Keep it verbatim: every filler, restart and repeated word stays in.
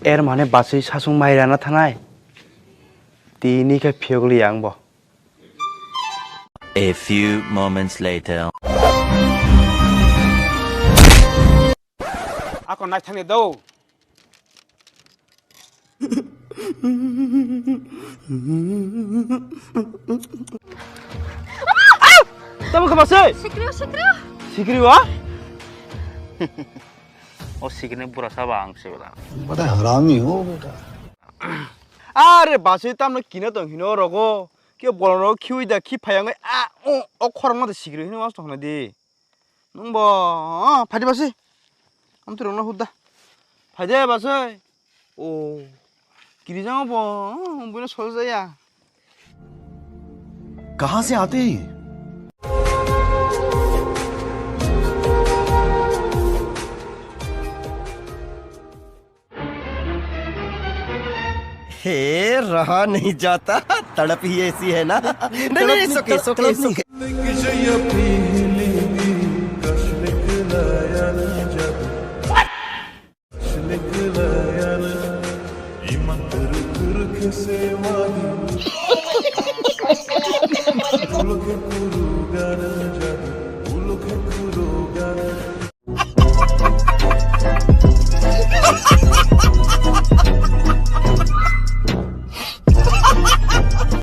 Er mane bachwi sasung mai rana thanai. Tini khe phiyok li ang bo. A few moments later. Ako naithani do. Tamo khe bachwi? Sikrio, sikrio. Sikrio? O sikini bura saba ang sibla. Bada harami ho beta. Are bachwi tamno kina tong hino rogo. Ke bolong rogo khiwi da khi phayang a o o khorang no sikrio hino mas tong di. Nwng bo, oh, phaidi basi. Amtwi rwngno hut da. Phaidi basi. Oh. Kirijang bo, oh, buino sol jaya. कहाँ से आते हैं ये? हे, रहा नहीं जाता, तड़प ही ऐसी है ना। नहीं, नहीं, नहीं, it's okay, it's okay, it's okay।